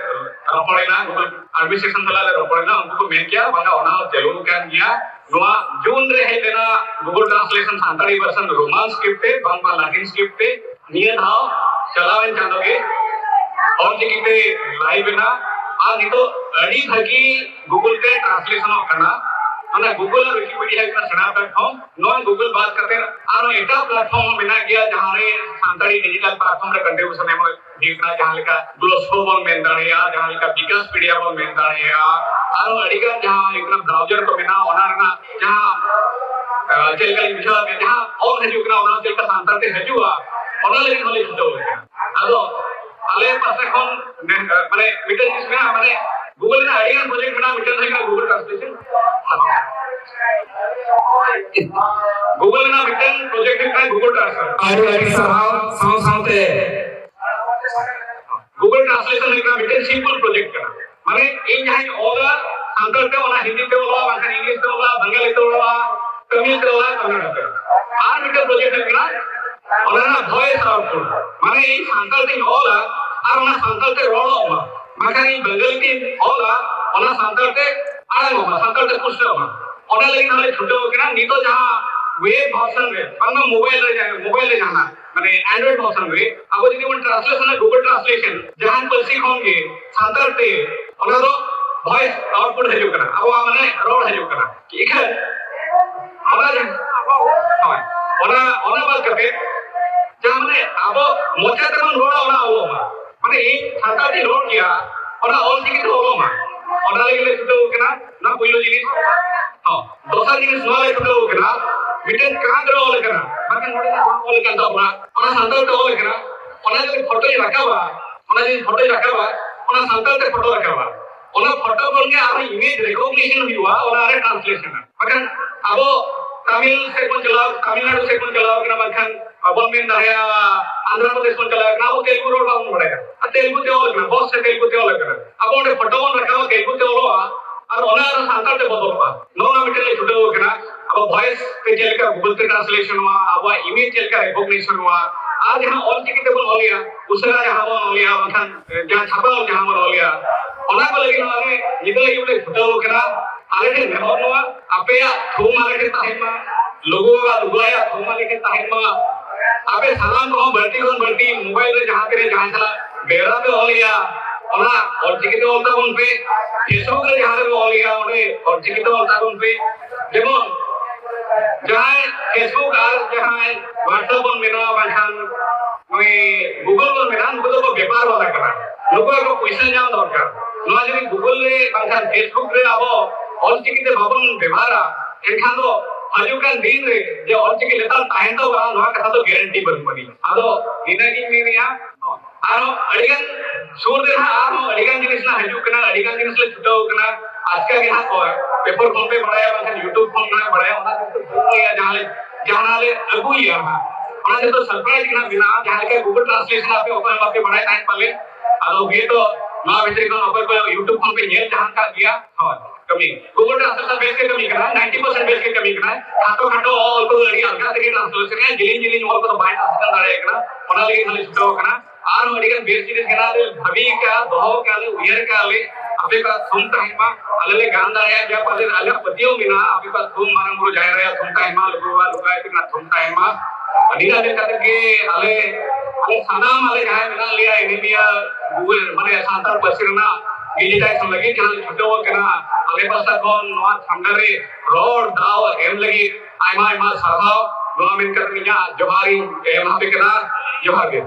ᱨᱚᱯᱚᱲᱮᱱᱟ, ᱜᱩᱜᱩᱞ ᱮᱰᱢᱤᱱᱤᱥᱴᱨᱮᱥᱚᱱ ᱥᱟᱞᱟᱜ ᱞᱮ ᱨᱚᱯᱚᱲᱮᱱᱟ, ᱩᱱᱠᱩ ᱠᱚ ᱢᱮᱱ ᱠᱮᱜᱼᱟ, ᱵᱟᱝᱟ, ᱚᱱᱟ ᱦᱚᱸ ᱪᱟᱹᱞᱩ ᱟᱠᱟᱱ ᱜᱮᱭᱟ᱾ ᱱᱚᱣᱟ ᱡᱩᱱ ᱨᱮ ᱦᱮᱡ ᱞᱮᱱᱟ Google translation Santali version Roman script ᱛᱮ, ᱵᱟᱝᱢᱟ ᱞᱟᱴᱤᱱ ᱥᱠᱨᱤᱯᱴ ᱛᱮ᱾ ᱱᱤᱭᱟᱹ ᱫᱷᱟᱣ ᱪᱟᱞᱟᱣᱮᱱ ᱪᱟᱸᱫᱚ ᱜᱮ ᱚᱞ ᱪᱤᱠᱤ ᱛᱮ ᱞᱟᱭᱤᱵᱷ ᱮᱱᱟ᱾ ᱟᱨ ᱱᱤᱛᱚᱜ ᱟᱹᱰᱤ ᱵᱷᱟᱹᱜᱤ ᱜᱩᱜᱩᱞ ᱛᱮ ᱴᱨᱟᱱᱥᱞᱮᱥᱚᱱᱚᱜ ᱠᱟᱱᱟ᱾ ᱚᱱᱟ ᱜᱩᱜᱩᱞ ᱟᱨ ᱣᱤᱠᱤᱯᱤᱰᱤᱭᱟ ᱦᱩᱭᱩᱜ ᱠᱟᱱᱟ ᱥᱮᱬᱟ ᱯᱞᱟᱴᱯᱷᱚᱨᱢ᱾ ᱱᱚᱣᱟ ᱜᱩᱜᱩᱞ ᱵᱟᱫ ᱠᱟᱛᱮ ᱟᱨᱦᱚᱸ ᱮᱴᱟᱜ ᱯᱞᱟᱴᱯᱷᱚᱨᱢ ᱦᱚᱸ ᱢᱮᱱᱟᱜ ᱜᱮᱭᱟ, ᱡᱟᱦᱟᱸ ᱨᱮ ᱥᱟᱱᱛᱟᱲᱤ ᱰᱤᱡᱤᱴᱟᱞ ᱯᱞᱟᱴᱯᱷᱚᱨᱢ ᱨᱮ ᱠᱚᱱᱴᱨᱤᱵᱤᱭᱩᱥᱚᱱ ᱮᱢ ᱦᱩᱭᱩᱜ ᱠᱟᱱᱟ, ᱡᱟᱦᱟᱸ ᱞᱮᱠᱟ ᱜᱞᱳᱥᱠᱳ ᱵᱚᱱ ᱢᱮᱱ ᱫᱟᱲᱮᱭᱟᱜᱼᱟ, ᱡᱟᱦᱟᱸ ᱞᱮᱠᱟ ᱵᱤᱠᱟᱥᱯᱤᱰᱤᱭᱟ ᱵᱚᱱ ᱢᱮᱱ ᱫᱟᱲᱮᱭᱟᱜᱼᱟ, ᱟᱨᱦᱚᱸ ᱟᱹᱰᱤ ᱜᱟᱱ ᱡᱟᱦᱟᱸ ᱦᱩᱭᱩᱜ ᱠᱟᱱᱟ ᱵᱨᱟᱣᱡᱟᱨ ᱠᱚ ᱢᱮᱱᱟᱜᱼᱟ, ᱚᱱᱟ ᱨᱮᱱᱟᱜ ᱡᱟᱦᱟᱸ, ᱟᱸ, ᱪᱮᱫ ᱞᱮᱠᱟᱧ ᱵᱩᱡᱷᱟᱹᱣᱟ, ᱡᱟᱦᱟᱸ ᱚᱞ ᱦᱤᱡᱩᱜ ᱠᱟᱱᱟ, ᱚᱱᱟ ᱪᱮᱫ ᱞᱮᱠᱟ ᱥᱟᱱᱛᱟᱲ ᱛᱮ ᱦᱤᱡᱩᱜᱼᱟ, ᱚᱱᱟ ᱞᱟᱹᱜᱤᱫ ᱦᱚᱸᱞᱮ ᱪᱷᱩᱴᱟᱹᱣ ᱟᱠᱟᱱᱟ᱾ ᱟᱫᱚ ᱟᱞᱮ ᱯᱟᱥᱴᱟ ᱠᱷᱚᱱ ᱱᱮ-, ᱢᱟᱱᱮ ᱢᱤᱫᱴᱮᱱ ᱡᱤᱱᱤᱥ ᱢᱮᱱᱟᱜᱼᱟ, ᱢᱟᱱᱮ ᱜᱩᱜᱩᱞ ᱨᱮᱱᱟᱜ ᱟᱹᱰᱤ ᱜᱟᱱ ᱯᱨᱚᱡᱮᱠᱴ ᱢᱮᱱᱟᱜᱼᱟ, ᱢᱤᱫᱴᱮᱱ ᱫᱚ ᱦᱩᱭᱩᱜ ᱠᱟᱱᱟ ᱜᱩᱜᱩᱞ ᱴᱨᱟᱱᱥᱞᱮᱥᱚᱱ᱾ ᱜᱩᱜᱩᱞ ᱨᱮᱱᱟᱜ ᱢᱤᱫᱴᱮᱱ ᱯᱨᱚᱡᱮᱠᱴ ᱦᱩᱭᱩᱜ ᱠᱟᱱᱟ ᱜᱩᱜᱩᱞ ᱴᱨᱟᱱᱥᱞᱮᱴ᱾ ᱟᱹᱰᱤ ᱟᱹᱰᱤ ᱥᱟᱨᱦᱟᱣ᱾ ᱥᱟᱶ ᱥᱟᱶᱛᱮ ᱜᱩᱜᱩᱞ ᱴᱨᱟᱱᱥᱞᱮᱥᱚᱱ ᱦᱩᱭᱩᱜ ᱠᱟᱱᱟ ᱢᱤᱫᱴᱮᱱ ᱥᱤᱢᱯᱚᱞ ᱯᱨᱚᱡᱮᱠᱴ ᱠᱟᱱᱟ᱾ ᱢᱟᱱᱮ ᱤᱧ ᱡᱟᱦᱟᱸᱧ ᱚᱞᱟ ᱥᱟᱱᱛᱟᱲ ᱛᱮ, ᱚᱱᱟ ᱦᱤᱱᱫᱤ ᱛᱮ ᱚᱞᱟ, ᱵᱟᱝᱠᱷᱟᱱ ᱤᱝᱞᱤᱥ ᱛᱮ ᱚᱞᱟ, ᱵᱟᱝᱜᱟᱞᱤ ᱛᱮ ᱚᱞᱟ, ᱛᱟᱢᱤᱞ ᱛᱮ ᱚᱞᱟ, ᱠᱟᱱᱱᱟᱲᱟ ᱛᱮ᱾ ᱟᱨ ᱢᱤᱫᱴᱮᱱ ᱯᱨᱚᱡᱮᱠᱴ ᱦᱩᱭᱩᱜ ᱠᱟᱱᱟ ᱚᱱᱟ ᱨᱮᱱᱟᱜ ᱵᱷᱚᱭᱮᱥ ᱟᱣᱩᱴᱯᱩᱴ, ᱢᱟᱱᱮ ᱤᱧ ᱥᱟᱱᱛᱟᱲ ᱛᱮᱧ ᱚᱞᱟ ᱟᱨ ᱚᱱᱟ ᱥᱟᱱᱛᱟᱲ ᱛᱮ ᱨᱚᱲᱚᱜ ᱢᱟ, ᱵᱟᱝᱠᱷᱟᱱ ᱤᱧ ᱵᱟᱝᱜᱟᱞᱤ ᱛᱮᱧ ᱚᱞᱟ, ᱚᱱᱟ ᱥᱟᱱᱛᱟᱲ ᱛᱮ ᱟᱲᱟᱝᱚᱜ ᱢᱟ, ᱥᱟᱱᱛᱟᱲ ᱛᱮ ᱯᱩᱥᱴᱟᱹᱜ ᱢᱟ᱾ ᱚᱱᱟ ᱞᱟᱹᱜᱤᱫ ᱦᱚᱸᱞᱮ ᱪᱷᱩᱴᱟᱹᱣ ᱟᱠᱟᱱᱟ᱾ ᱱᱤᱛᱚᱜ ᱡᱟᱦᱟᱸ ᱣᱮᱵ ᱵᱷᱟᱨᱥᱚᱱ ᱨᱮ, ᱵᱟᱝᱢᱟ ᱢᱳᱵᱟᱭᱤᱞ ᱨᱮ ᱡᱟᱦᱟᱸ, ᱢᱳᱵᱟᱭᱤᱞ ᱨᱮ ᱡᱟᱦᱟᱱᱟᱜ, ᱢᱟᱱᱮ ᱮᱱᱰᱨᱚᱭᱮᱰ ᱵᱷᱟᱨᱥᱚᱱ ᱨᱮ ᱟᱵᱚ ᱡᱩᱫᱤ ᱵᱚᱱ ᱴᱨᱟᱱᱥᱞᱮᱥᱚᱱᱟ ᱜᱩᱜᱩᱞ ᱴᱨᱟᱱᱥᱞᱮᱥᱚᱱ, ᱡᱟᱦᱟᱱ ᱯᱟᱹᱨᱥᱤ ᱠᱷᱚᱱ ᱜᱮ ᱥᱟᱱᱛᱟᱲ ᱛᱮ, ᱚᱱᱟ ᱫᱚ ᱵᱷᱚᱭᱮᱥ ᱟᱣᱩᱴᱯᱩᱴ ᱦᱤᱡᱩᱜ ᱠᱟᱱᱟ, ᱟᱵᱚᱣᱟᱜ ᱢᱟᱱᱮ ᱨᱚᱲ ᱦᱤᱡᱩᱜ ᱠᱟᱱᱟ᱾ ᱤᱠᱷᱟᱹᱱ ᱚᱱᱟ ᱡᱟᱦᱟᱸ, ᱦᱳᱭ, ᱚᱱᱟ, ᱚᱱᱟ ᱵᱟᱫ ᱠᱟᱛᱮ ᱡᱟᱦᱟᱸ ᱢᱟᱱᱮ ᱟᱵᱚ ᱢᱚᱪᱟ ᱛᱮᱵᱚᱱ ᱨᱚᱲᱟ, ᱚᱱᱟ ᱚᱞᱚᱜ ᱢᱟ᱾ ᱢᱟᱱᱮ ᱤᱧ ᱥᱟᱱᱛᱟᱲ ᱛᱤᱧ ᱨᱚᱲ ᱜᱮᱭᱟ, ᱚᱱᱟ ᱚᱞ ᱪᱤᱠᱤ ᱛᱮ ᱚᱞᱚᱜ ᱢᱟ᱾ ᱚᱱᱟ ᱞᱟᱹᱜᱤᱫ ᱞᱮ ᱪᱷᱩᱴᱟᱹᱣ ᱠᱟᱱᱟ᱾ ᱚᱱᱟ ᱯᱩᱭᱞᱩ ᱡᱤᱱᱤᱥ᱾ ᱦᱚᱸ, ᱫᱚᱥᱟᱨ ᱡᱤᱱᱤᱥ ᱱᱚᱣᱟ ᱞᱮ ᱪᱷᱩᱴᱟᱹᱣ ᱠᱟᱱᱟ, ᱢᱤᱫᱴᱮᱱ ᱠᱟᱸᱛ ᱨᱮ ᱚᱞ ᱠᱟᱱᱟ, ᱵᱟᱝᱠᱷᱟᱱ ᱱᱚᱰᱮ ᱫᱚ ᱵᱟᱝ ᱚᱞ ᱠᱟᱱ ᱛᱟᱵᱚᱱᱟ, ᱚᱱᱟ ᱥᱟᱱᱛᱟᱲ ᱛᱮ ᱚᱞ ᱠᱟᱱᱟ᱾ ᱚᱱᱟ ᱡᱩᱫᱤ ᱯᱷᱳᱴᱳᱧ ᱨᱟᱠᱟᱵᱟ, ᱚᱱᱟ ᱡᱩᱫᱤ ᱯᱷᱳᱴᱳᱧ ᱨᱟᱠᱟᱵᱟ, ᱚᱱᱟ ᱥᱟᱱᱛᱟᱲ ᱛᱮ ᱯᱷᱳᱴᱳ ᱨᱟᱠᱟᱵᱟ᱾ ᱚᱱᱟ ᱯᱷᱳᱴᱳ ᱠᱷᱚᱱ ᱜᱮ ᱟᱨᱦᱚᱸ ᱤᱢᱮᱡᱽ ᱨᱮᱠᱚᱜᱱᱤᱥᱚᱱ ᱦᱩᱭᱩᱜᱼᱟ, ᱚᱱᱟ ᱨᱮ ᱴᱨᱟᱱᱥᱞᱮᱥᱚᱱ᱾ ᱵᱟᱠᱷᱟᱱ ᱟᱵᱚ ᱛᱟᱢᱤᱞ ᱥᱮᱫ ᱵᱚᱱ ᱪᱟᱞᱟᱣ, ᱛᱟᱢᱤᱞᱱᱟᱲᱩ ᱥᱮᱫ ᱵᱚᱱ ᱪᱟᱞᱟᱣ ᱠᱟᱱᱟ, ᱵᱟᱝᱠᱷᱟᱱ ᱵᱚᱱ ᱢᱮᱱ ᱫᱟᱲᱮᱭᱟᱜᱼᱟ ᱟᱱᱫᱷᱨᱚ ᱯᱨᱚᱫᱮᱥ ᱵᱚᱱ ᱪᱟᱞᱟᱣ ᱠᱟᱱᱟ, ᱟᱵᱚ ᱛᱮᱞᱮᱜᱩ ᱨᱚᱲ ᱵᱟᱵᱚᱱ ᱵᱟᱲᱟᱭᱟ, ᱟᱨ ᱛᱮᱞᱮᱜᱩ ᱛᱮ ᱚᱞ ᱠᱟᱱᱟ, ᱵᱚᱥ ᱨᱮ ᱛᱮᱞᱮᱜᱩ ᱛᱮ ᱚᱞ ᱠᱟᱱᱟ, ᱟᱵᱚ ᱚᱸᱰᱮ ᱯᱷᱳᱴᱳ ᱵᱚᱱ ᱨᱟᱠᱟᱵᱟ, ᱛᱮᱞᱮᱜᱩ ᱛᱮ ᱚᱞᱚᱜᱼᱟ, ᱟᱨ ᱚᱱᱟ ᱟᱨᱦᱚᱸ ᱥᱟᱱᱛᱟᱲ ᱛᱮ ᱵᱚᱫᱚᱞᱚᱜᱼᱟ᱾ ᱱᱚᱜᱼᱚ ᱱᱚᱣᱟ ᱢᱤᱫᱴᱮᱱ ᱞᱮ ᱪᱷᱩᱴᱟᱹᱣ ᱠᱟᱱᱟ᱾ ᱟᱵᱚ ᱵᱷᱚᱭᱮᱥ ᱛᱮ ᱪᱮᱫ ᱞᱮᱠᱟ ᱜᱩᱜᱚᱞ ᱛᱮ ᱴᱨᱟᱱᱥᱞᱮᱥᱚᱱᱚᱜᱼᱟ, ᱟᱵᱚᱣᱟᱜ ᱤᱢᱮᱡᱽ ᱪᱮᱫ ᱞᱮᱠᱟ ᱨᱮᱠᱚᱜᱱᱤᱥᱚᱱᱚᱜᱼᱟ, ᱟᱨ ᱡᱟᱦᱟᱸ ᱚᱞ ᱪᱤᱠᱤ ᱛᱮᱵᱚᱱ ᱚᱞᱮᱜᱼᱟ, ᱩᱥᱟᱹᱨᱟ ᱡᱟᱦᱟᱸ ᱵᱚᱱ ᱚᱞᱮᱜᱼᱟ, ᱵᱟᱝᱠᱷᱟᱱ ᱡᱟᱦᱟᱸ ᱪᱷᱟᱯᱟ ᱚᱞ ᱡᱟᱦᱟᱸ ᱵᱚᱱ ᱚᱞᱮᱜᱼᱟ, ᱚᱱᱟ ᱠᱚ ᱞᱟᱹᱜᱤᱫ ᱦᱚᱸ ᱟᱞᱮ ᱧᱤᱫᱟᱹ ᱟᱹᱭᱩᱵ ᱞᱮ ᱪᱷᱩᱴᱟᱹᱣ ᱠᱟᱱᱟ᱾ ᱟᱞᱮ ᱴᱷᱮᱱ ᱱᱮᱦᱚᱨ ᱱᱚᱣᱟ, ᱟᱯᱮᱭᱟᱜ ᱛᱷᱩᱢ ᱟᱞᱮ ᱴᱷᱮᱱ ᱛᱟᱦᱮᱱ ᱢᱟ, ᱞᱩᱜᱩ ᱵᱟᱵᱟ ᱞᱩᱜᱩ ᱟᱭᱳᱣᱟᱜ ᱛᱷᱩᱢ ᱟᱞᱮ ᱴᱷᱮᱱ ᱛᱟᱦᱮᱱ ᱢᱟ᱾ ᱟᱯᱮ ᱥᱟᱱᱟᱢ ᱠᱚᱦᱚᱸ ᱵᱟᱹᱲᱛᱤ ᱠᱷᱚᱱ ᱵᱟᱹᱲᱛᱤ ᱢᱳᱵᱟᱭᱤᱞ ᱨᱮ ᱡᱟᱦᱟᱸ ᱛᱤᱱᱟᱹᱜ ᱡᱟᱦᱟᱸᱭ ᱥᱟᱞᱟᱜ ᱵᱮᱣᱨᱟ ᱯᱮ ᱚᱞᱮᱜᱼᱟ, ᱚᱱᱟ ᱚᱞᱪᱤᱠᱤ ᱛᱮ ᱚᱞ ᱛᱟᱵᱚᱱ ᱯᱮ᱾ Facebook ᱨᱮ ᱡᱟᱦᱟᱸ ᱨᱮᱯᱮ ᱚᱞᱮᱜᱼᱟ, ᱚᱸᱰᱮ ᱚᱞᱪᱤᱠᱤ ᱛᱮ ᱚᱞ ᱛᱟᱵᱚᱱ ᱯᱮ᱾ ᱡᱮᱢᱚᱱ ᱡᱟᱦᱟᱸᱭ Facebook ᱟᱨ ᱡᱟᱦᱟᱸᱭ WhatsApp ᱵᱚᱱ ᱢᱮᱱᱟ, ᱵᱟᱝᱠᱷᱟᱱ ᱱᱩᱭ Google ᱵᱚᱱ ᱢᱮᱱᱟ, ᱱᱩᱠᱩ ᱫᱚᱠᱚ ᱵᱮᱯᱟᱨ ᱵᱟᱞᱟ ᱠᱟᱱᱟ, ᱱᱩᱠᱩᱣᱟᱜ ᱫᱚ ᱯᱚᱭᱥᱟ ᱧᱟᱢ ᱫᱚᱨᱠᱟᱨ᱾ ᱱᱚᱣᱟ ᱡᱩᱫᱤ Google ᱨᱮ ᱵᱟᱝᱠᱷᱟᱱ Facebook ᱨᱮ ᱟᱵᱚ ᱚᱞᱪᱤᱠᱤ ᱛᱮ ᱵᱟᱵᱚᱱ ᱵᱮᱵᱷᱟᱨᱟ, ᱮᱱᱠᱷᱟᱱ ᱫᱚ ᱦᱤᱡᱩᱜ ᱠᱟᱱ ᱫᱤᱱ ᱨᱮ ᱡᱮ ᱚᱞᱪᱤᱠᱤ ᱞᱮᱛᱟᱲ ᱛᱟᱦᱮᱱ ᱛᱟᱵᱚᱱᱟ, ᱱᱚᱣᱟ ᱠᱟᱛᱷᱟ ᱫᱚ ᱜᱮᱨᱮᱱᱴᱤ ᱵᱟᱹᱱᱩᱜ ᱟᱹᱱᱤᱡ᱾ ᱟᱫᱚ ᱱᱤᱱᱟᱹᱜ ᱜᱤᱧ ᱢᱮᱱᱮᱜᱼᱟ᱾ ᱟᱨᱦᱚᱸ ᱟᱹᱰᱤᱜᱟᱱ ᱥᱩᱨ ᱨᱮ ᱱᱟᱦᱟᱜ ᱟᱨᱦᱚᱸ ᱟᱹᱰᱤᱜᱟᱱ ᱡᱤᱱᱤᱥ ᱱᱟᱦᱟᱜ ᱦᱤᱡᱩᱜ ᱠᱟᱱᱟ, ᱟᱹᱰᱤᱜᱟᱱ ᱡᱤᱱᱤᱥ ᱞᱮ ᱪᱷᱩᱴᱟᱹᱣ ᱠᱟᱱᱟ᱾ ᱟᱪᱠᱟ ᱜᱮ ᱱᱟᱦᱟᱜ ᱯᱮᱯᱟᱨ ᱠᱷᱚᱱ ᱯᱮ ᱵᱟᱲᱟᱭᱟ, ᱵᱟᱝᱠᱷᱟᱱ YouTube ᱠᱷᱚᱱ ᱱᱟᱦᱟᱜ ᱵᱟᱲᱟᱭᱟ, ᱚᱱᱟ ᱠᱚ ᱡᱟᱦᱟᱸ ᱞᱮ, ᱡᱟᱦᱟᱸ ᱞᱮ ᱟᱹᱜᱩᱭᱟ ᱱᱟᱦᱟᱜ, ᱚᱱᱟ ᱡᱚᱛᱚ ᱥᱟᱨᱯᱨᱟᱭᱤᱡᱽ ᱱᱟᱦᱟᱜ ᱢᱮᱱᱟᱜᱼᱟ᱾ ᱡᱟᱦᱟᱸ ᱞᱮᱠᱟ Google Translation ᱟᱯᱮ ᱚᱠᱚᱭ ᱦᱚᱸ ᱵᱟᱯᱮ ᱵᱟᱲᱟᱭ ᱛᱟᱦᱮᱸᱫ ᱯᱟᱞᱮ, ᱟᱫᱚ ᱦᱩᱭᱛᱚ ᱱᱚᱣᱟ ᱵᱷᱤᱛᱨᱤ ᱠᱷᱚᱱ ᱚᱠᱚᱭ ᱠᱚ YouTube ᱠᱷᱚᱱ ᱯᱮ ᱧᱮᱞ ᱡᱟᱦᱟᱸ ᱠᱟᱜ ᱜᱮᱭᱟ, ᱦᱳᱭ, ᱠᱟᱹᱢᱤ Google Translation ᱵᱮᱥ ᱜᱮ ᱠᱟᱹᱢᱤ ᱠᱟᱱᱟ, ninety percent ᱵᱮᱥ ᱜᱮ ᱠᱟᱹᱢᱤ ᱠᱟᱱᱟ᱾ ᱠᱷᱟᱴᱚ ᱠᱷᱟᱴᱚ ᱚᱞ ᱠᱚᱫᱚ ᱟᱹᱰᱤ ᱟᱞᱜᱟ ᱛᱮᱜᱮ translation ᱮ, ᱡᱤᱞᱤᱧ ᱡᱤᱞᱤᱧ ᱚᱞ ᱠᱚᱫᱚ ᱵᱟᱭ translation ᱫᱟᱲᱮᱭᱟᱜ ᱠᱟᱱᱟ, ᱚᱱᱟ ᱞᱟᱹᱜᱤᱫ ᱦᱚᱸᱞᱮ ᱪᱷᱩᱴᱟᱹᱣ ᱠᱟᱱᱟ᱾ ᱟᱨᱦᱚᱸ ᱟᱹᱰᱤ ᱜᱟᱱ ᱵᱮᱥ ᱡᱤᱱᱤᱥ ᱢᱮᱱᱟᱜᱼᱟ, ᱞᱮ ᱵᱷᱟᱵᱤ ᱠᱟᱜᱼᱟ, ᱫᱚᱦᱚ ᱠᱟᱜᱼᱟ ᱞᱮ, ᱩᱭᱦᱟᱹᱨ ᱠᱟᱜᱼᱟ ᱞᱮ, ᱟᱯᱮ ᱠᱚᱣᱟᱜ ᱛᱷᱩᱢ ᱛᱟᱦᱮᱱ ᱢᱟ, ᱟᱞᱮ ᱞᱮ ᱜᱟᱱ ᱫᱟᱲᱮᱭᱟᱜ ᱜᱮᱭᱟ, ᱯᱟᱞᱮ ᱟᱞᱮᱭᱟᱜ ᱯᱟᱹᱛᱭᱟᱹᱣ ᱢᱮᱱᱟᱜᱼᱟ, ᱟᱯᱮ ᱠᱚᱣᱟᱜ ᱛᱷᱩᱢ ᱢᱟᱨᱟᱝ ᱵᱩᱨᱩ ᱡᱟᱦᱮᱨ ᱟᱭᱳ ᱛᱷᱩᱢ ᱛᱟᱦᱮᱱ ᱢᱟ, ᱞᱩᱜᱩ ᱵᱟᱵᱟ ᱞᱩᱜᱩ ᱟᱭᱳ ᱛᱟᱹᱠᱤᱱᱟᱜ ᱛᱷᱩᱢ ᱛᱟᱦᱮᱱ ᱢᱟ᱾ ᱟᱹᱰᱤ ᱜᱟᱱ ᱞᱮᱠᱟ ᱛᱮᱜᱮ ᱟᱞᱮ, ᱟᱞᱮ ᱥᱟᱱᱟᱢ ᱟᱞᱮ ᱡᱟᱦᱟᱸᱭ ᱢᱮᱱᱟᱜ ᱞᱮᱭᱟ, ᱮᱱᱮᱢᱤᱭᱟᱹ, ᱢᱟᱱᱮ ᱥᱟᱱᱛᱟᱲ ᱯᱟᱹᱨᱥᱤ ᱨᱮᱱᱟᱜ digitization ᱞᱟᱹᱜᱤᱫ ᱡᱟᱦᱟᱸ ᱞᱮ ᱪᱷᱩᱴᱟᱹᱣ ᱟᱠᱟᱱᱟ, ᱟᱞᱮ ᱯᱟᱦᱴᱟ ᱠᱷᱚᱱ ᱱᱚᱣᱟ ᱴᱷᱟᱱᱰᱟ ᱨᱮ ᱨᱚᱲ ᱫᱟᱣ ᱮᱢ ᱞᱟᱹᱜᱤᱫ ᱟᱭᱢᱟ ᱟᱭᱢᱟ ᱥᱟᱨᱦᱟᱣ᱾ ᱱᱚᱣᱟ ᱢᱮᱱ ᱠᱟᱛᱮ ᱤᱧᱟᱹᱜ ᱡᱚᱦᱟᱨ ᱤᱧ ᱮᱢ ᱟᱯᱮ ᱠᱟᱱᱟ᱾ ᱡᱚᱦᱟᱨ ᱜᱮ᱾